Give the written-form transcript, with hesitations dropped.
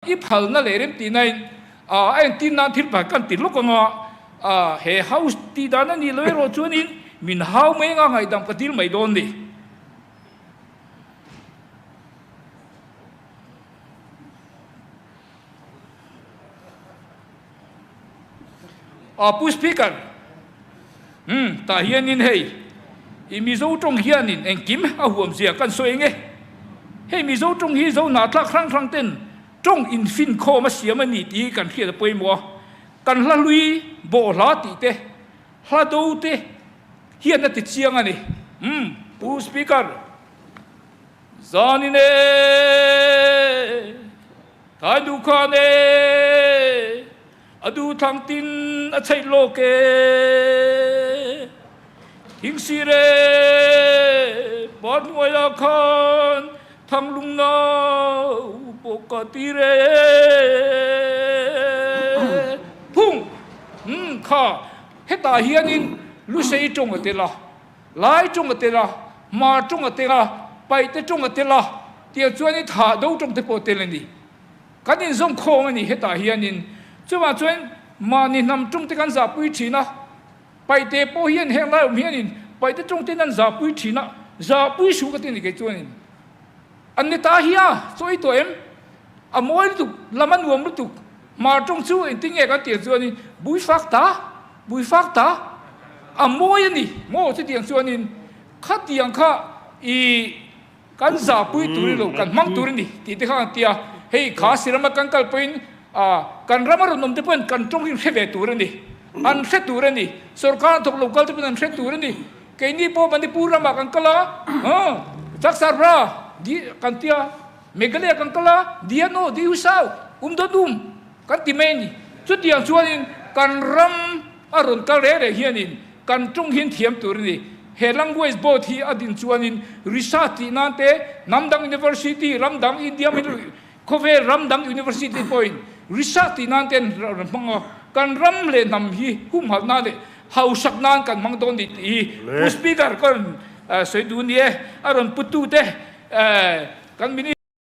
I phalna leh remtihnain a entir nan thil pakhat kan ti lawk ang a, he house tih dan a nih loh erawh chuanin min hau mai anga ngaihdam ka dil mai dawn ni. A Pu Speaker, umm tah hianin hei i Mizo tawng hianin engkim a huam zia kan sawi eng e. Hei Mizo tawng hi zo hnahthlak hrang hrang ten tawng infin khawm a siam a ni tih hi kan hriat a pawimawh a. Kan hla hlui bawh hla tih te, hla do te hian a ti chiang a ni. Umm Pu Speaker, zanin e! Thai duh khan e, a duh thlang tin a chheih lawk e. Thingsir e, pa hnuaiah khan thanglung nau pawh ka tir e. Phung, umm kha, hetah hianin Lusei tawng a tel a, Lai tawng a tel a, Hmar tawng a tel a, Paihte tawng a tel a, Tiang chuan i thah do tawng te pawh tel a ni. Kan inzawm khawng a ni hetah hianin. Chuvang chuan mahni hnam tawng te kan zahpui thin a, Paihte pawh hian heng lai awm hianin Paihte tawng ten an zahpui thin a, zahpui suh ka ti a ni kei chuanin. An ni ta hi a, chaw ei tawh em? A mawi lutuk, lam a nuam lutuk. Hmar tawng chu engtin nge kan tiang chuanin bui fak ta, bui fak ta, a mawi a ni maw chutiang chuanin khatiang kha i Kan zahpui tur i lo, kan hmang tur a ni tih te kha an ti a. Hei kha Sirama kan kal pawhin kan rama rawn awm te pawhin kan tawng hi an hre ve tur a ni. An hre tur a ni. Sorkar hnathawk lo kal te pawhin an hre tur a ni. Keini pawh Manipur ramah kan kal a, Chaksarra di kan ti a, Meghalaya kan kal a, Diano, Dihusau, Umdodum kan ti mai a ni. Chutiang chuanin kan ram a rawn kal reng reng hianin Kan ṭawng hian thiam tur a ni. He language board hi a din chuanin research tih nan te, hnam dang university, ram dang India khawvel ram dang university pawhin research tih nan te an rawn hmang a, kan ram leh hnam hi humhalh nan leh hausak nan kan hmang dawn ni tih hi Pu Speaker ka rawn sawi duh a ni e. A rawn puttu te kan minister.